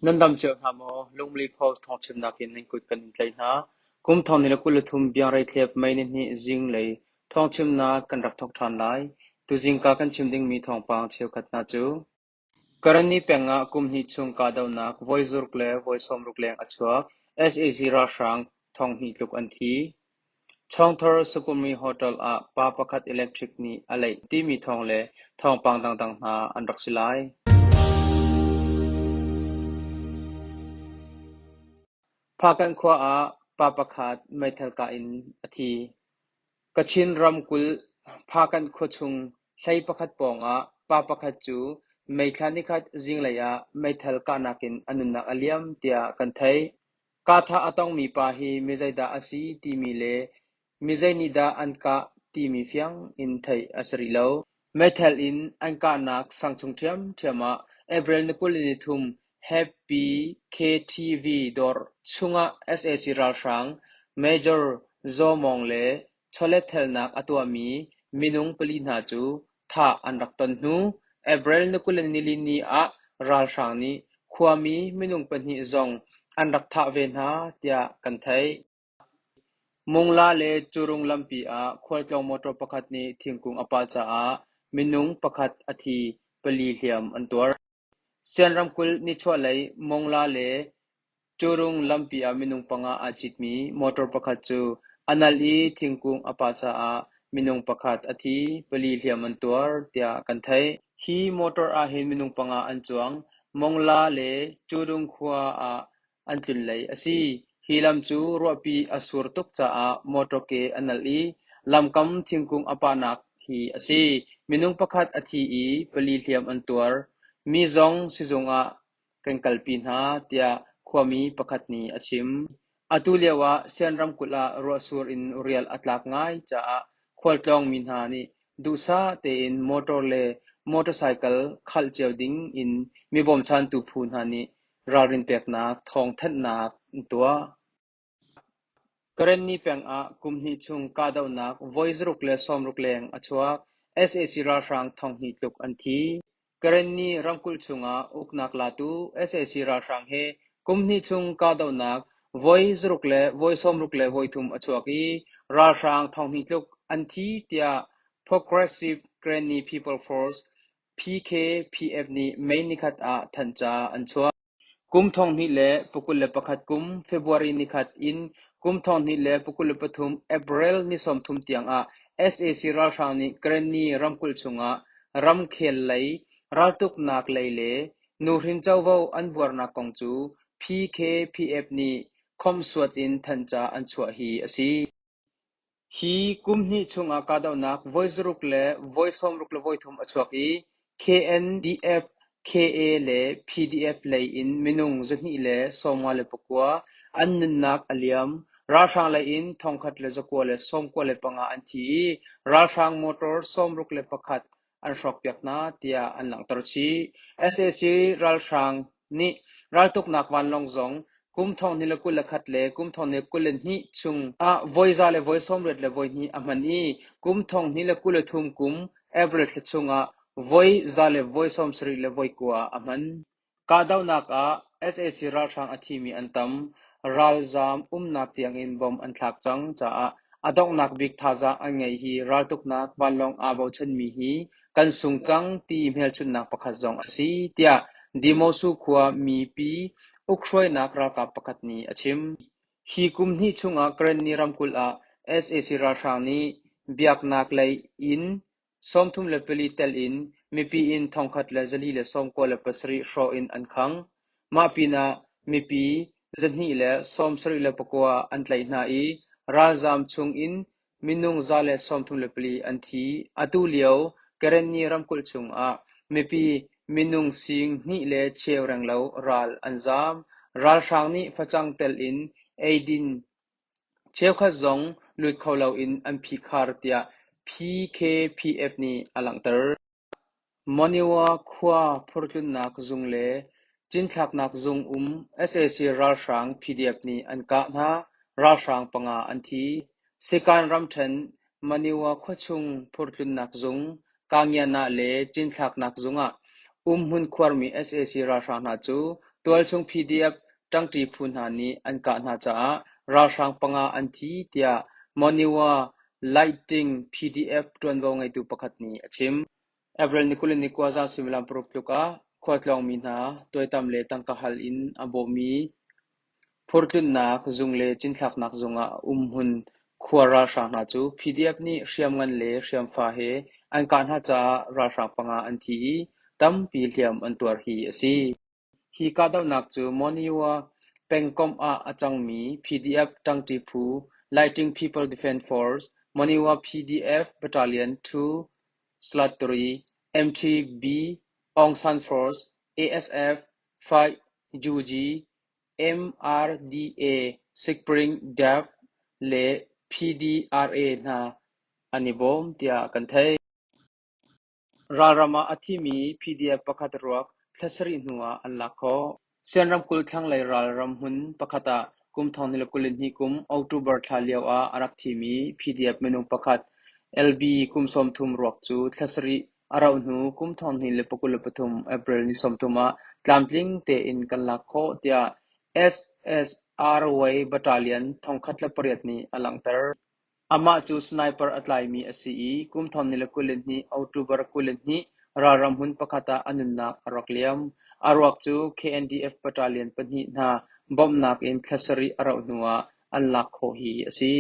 Nan dam cio hna maw? Lungmili Post thawngchimnak in nan kut kan in tlaih hna. Kum 2023 Biangreithlep May nihnih zinglei thawngchimnak kan rak thawk ṭhan lai. Tuzingka kan chim dingmi thawngpang cheukhat hna cu: Karenni peng ah kum hnih chung kahdohnak voi zaruk le voi 60 leng a chuak. Sac ralhrang 2000 tluk an thi. Chawngthar Sukhumi Hotel ah pa pakhat electric nih a leih timi thawng le thawngpang dangdang hna an rak si lai. Phakanh khua ah pa pakhat meithal kah in a thi. Kachin ramkulh Phakanh khuachung hlei pakhat pawngah pa pakhat cu May thla nikhat zinglei ah meithal kahnak in a nunnak a liam tiah kan theih. Kahthah a tongmi pa hi mi zeidah a si timi le mi zei nih dah an kah timi fiang in theih a si rih lo. Meithal in an kahnak sang chung ṭhiamṭhiam ah April ni 23 Happy KTV dawr chungah sac ralhrang Major Zaw Mawng le chawletthelnak a tuahmi minung pali hna cu thah an rak ton hnu April ni 24 ni ah ralhrang nih khuami minung pahnih zong an rak thah ve hna tiah kan theih. Mungla le Curung lampi ah khualtlawng motor pakhat nih thingkung a pah caah minung pakhat a thi, pali hliam an tuar. Sian ramkulh nichuahlei Mongla le Curung lampi ah minung panga aa citmi motor pakhat cu a nal i thingkung a pah caah minung pakhat a thi, pali hliam an tuar, tiah kan theih. Hi motor ahhin minung panga an cuang. Mongla le Curung khua ah an tlun lei a si. Hi lam cu ruahpi a sur tuk caah motor ke a nal i lamkam thingkung a pahnak hi a si. Minung pakhat a thi i pali hliam an tuar. Mi zong sizung ah kan kalpi hna, tiah khuami pakhat nih a chim. Atu lio ah Sian ramkulh ah ruahsur in rial a tlak ngai caah khualtlawng mi hna nih duhsah tein motor le motorcycle khalh cio ding in mi bawmchantu phu hna nih ralrin peknak thawngthanhnak an tuah. Karenni peng ah kum hnih chung kahdohnak voi 160 leng a chuak. Sac ralhrang 2000 tluk an thi. Karenni ramkulh chungah uknak latu sac ralhrang he kum hnih chung kahdohnak voi 163 a chuak i ralhrang 2000 tluk an thi tiah Progressive Karenni People Force PKPF nih May nikhat ah thanhca an chuah. Kum 2021 kum February nikhat in kum 2023 April ni 30 tiangah sac ralhrang nih Karenni ramkulh chungah ramkhel lei, raltuknak lei le nuhrin covo an buarnak kong cu PKPF nih khawmhsuat in thanhca an chuah hi a si. Hi kum hnih chungah kahdohnak voi zaruk le voi 63 a chuak i KNDF, KA le PDF lei in minung 259 an nunnak a liam. Ralhrang lei in 1,995 an thi i ralhrang motor 61 an hrawkpiak hna tiah an langhter chih. Sac ralhrang nih raltuknak vanlawng zong kum 2021 le kum 2022 chung ah voi za le voi 82 a hman i kum 2023 kum April thla chung ah voi za le voi 79 a hman. Kahdohnak ah sac ralhrang a thimi an tam. Ralzaam umnak tiangin bom an thlak cang caah a donghnak bik thazaang an ngeih hi raltuknak vanlawng aa bochanmi hi kan sung cang ti hmelchunhnak pakhat zong a si, tiah Demosu khua mipi ukhruainak ralkap pakhat nih a chim. Hi kum hnih chungah Karenni ramkulh ah sac ralhrang nih biaknak lei in 34 telh in mipi inn 1497 hrawh in an khang. Mah pinah mipi 279 an tlaih hna i ralzaam chung in minung 134 an thi. Atu lio Karenni ramkulh chungah mipi minung sing hnih le cheu renglo ral an zaam. Ralhrang nih facang telh in eidin Cheukhat zong lut kho loin an phihkhar tiah PKPF nih a langhter. Monywa khua phurtlunnak zung le cinthlaknak zung um sac ralhrang PDF nih an kah hna, ralhrang panga an thi. Sikan ramṭhen Monywa khuachung phurtlunnak zung, Kangyana le cinthlaknak zung ah umhmun khuarmi sac ralhrang hna cu Tualchung PDF ṭangṭi phu hna nih an kah hna caah ralhrang panga an thi tiah Monywa Lighting PDF ṭuanvo ngeitu pakhat nih a chim. April ni 29 zan suimilam paruk tluk ah khualtlawngmi hna tuaitam le tangka hal in a bawhmi phurtlunnak zung le cinthlaknak zung ah umhmun khuar ralhrang hna cu PDF nih hriamngan le hriamfa he an kah hna caah ralhrang panga an thi i tampi hliam an tuar hi a si. Hi kahdohnak cu Monywa pengkomh ah a cangmi PDF ṭangṭi phu Lighting People Defence Force, Monywa PDF Battalion 2/3, MTB Aung San Force, ASF 5 UG, MRDA Spring Def le PDRA hna an i bawm tiah kan theih. Ralram ah a thimi PDF pakhat ruak thla sarih hnu ah an lak khawh. Sian ramkulh thlanglei ralram hmun pakhat ah kum 2022 kum October thla lio ah a rak thimi PDF minung pakhat LB kum 30 ruak cu thla sarih a rauh hnu kum 2023 April ni 30 ah tlamtling tein kan lak khawh tiah SSRY Battalion 1008 nih a langhter. Amah cu sniper a tlaimi a si i kum 2022 October 22 ralram hmun pakhat ah a nunnak a rak liam. A ruak cu KNDF battalion pahnih hna bawmhnak in thla sarih a rauh hnu ah an lak khawh hi a si.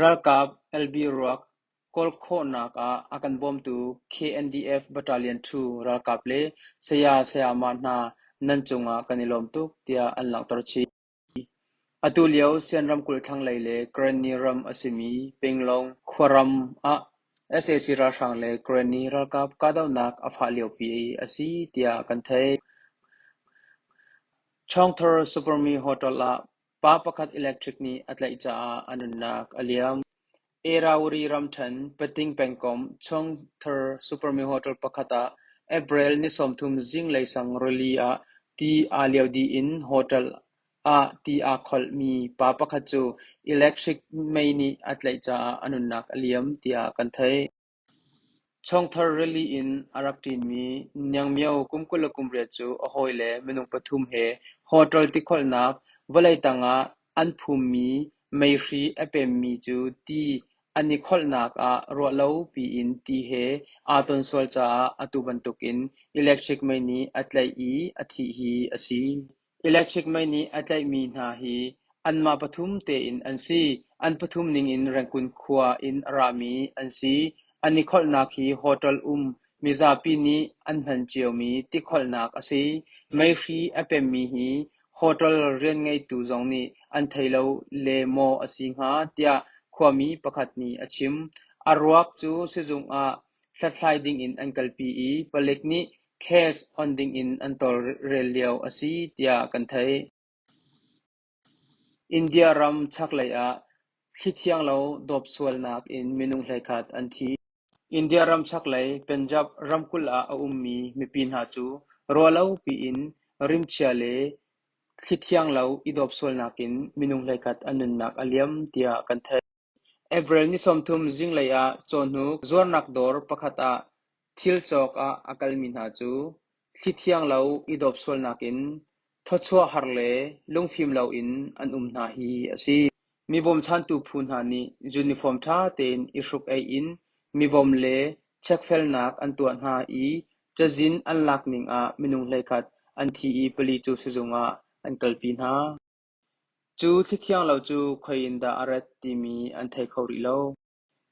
Ralkap LB ruak kawl khawhnak ah a kan bawmtu KNDF Battalion 2 ralkap le saya sayamah hna nan cungah kan i lawm tuk tiah an langhter chih. Atu lio Sian ramkulh thlanglei le Karenni ram a simi Pinglong khuaram ah sac ralhrang le Karenni ralkap kahdohnak a fah liopi a si tiah kan theih. Chawngthar Supermi Hotel ah pa pakhat electric nih a tlaih caah a nunnak a liam. Erawri ramṭhen, Pating pengkomh, Chawngthar Supermi Hotel pakhat ah April ni 30 zinglei sang rili ah ti aa lio dih in hotel ah ti aa kholh mi pa pakhat cu electric mei nih a tlaih caah a nunnak a liam tiah kan theih. Chawngthar rili in a rak ṭinmi Niangmyo kum 28 cu a hawile minung pathum he hotel tikholhnak vawlei tang ah an phummi meihri a pemmi cu ti an i kholhnak ah ruahlo piin ti he aa ton sual caah atu bantukin electric mei nih a tlaih i a thih hi a si. Electric mei nih a tlaihmi hna hi anmah pathum tein an si. An pathum ningin Rangoon khua in a rami an si. An i kholhnak hi hotel um mizapi nih an hman ciomi tikholhnak a si. Meihri a pemmi hi hotel rianngeitu zong nih an thei lo le maw a si hnga tiah khuami pakhat nih a chim. A ruak cu sizung ah hlathlai dingin an kalpi i palik nih case on dingin an tawlrel lio a si tiah kan theih. India ram chaklei ah thli thianglo dawp sualnak in minung 11 an thi. India ram chaklei Punjab ramkulh ah a ummi mipi hna cu ruahlo piin rimchia le thli thianglo i dawp sualnak in minung 11 an nunnak a liam tiah kan theih. April ni 30 zinglei ah cawhnuk zuarnak dawr pakhat ah thil cawk ah a kalmi hna cu thli thianglo i dawp sualnak in thawchuah har le lungfim loin an um hna hi a si. Mi bawmchantu phu hna nih uniform ṭha tein i hruk-aih in mi bawm le chekfelnak an tuah hna i cazin an lak ning ah minung 11 an thi i pali cu sizung ah an kalpi hna. Cu thli thianglo cu khoi in dah a rat timi an thei kho rih lo.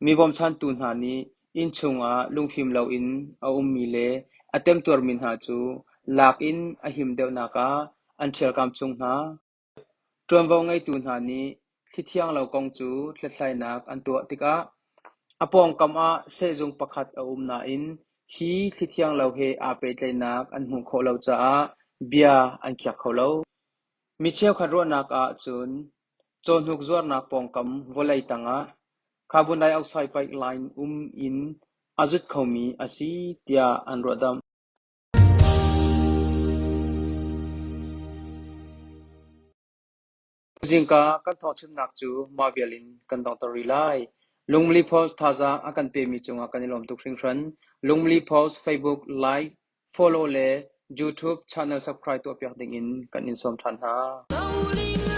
Mi bawmchantu hna nih innchung ah lungfim loin a ummi le a temtuarmi hna cu lak in a him deuhnak ah an ṭhialkam chung hna. Ṭuanvo ngeitu hna nih thli thianglo kong cu hlathlainak an tuah tikah a pawngkam ah sehzung pakhat a um nain hi thli thianglo he aa pehtlaihnak an hmuh khawh lo caah bia an khiak kho lo. Mi cheukhat ruahnak ah cun cawhnuk zuarnak pawngkam vawlei tangah carbon dioxide pipeline um in a zut khomi a si tiah an ruahdamh. Zingka kan thawngchimnak cu mah vial in kan donghter rih lai. Lungmili Post thazaang a kan pemi cungah kan i lawm tuk hringhran. Lungmili Post Facebook like, follow le. YouTube channel subscribe tuahpiak dingin kan in sawm ṭhan hna.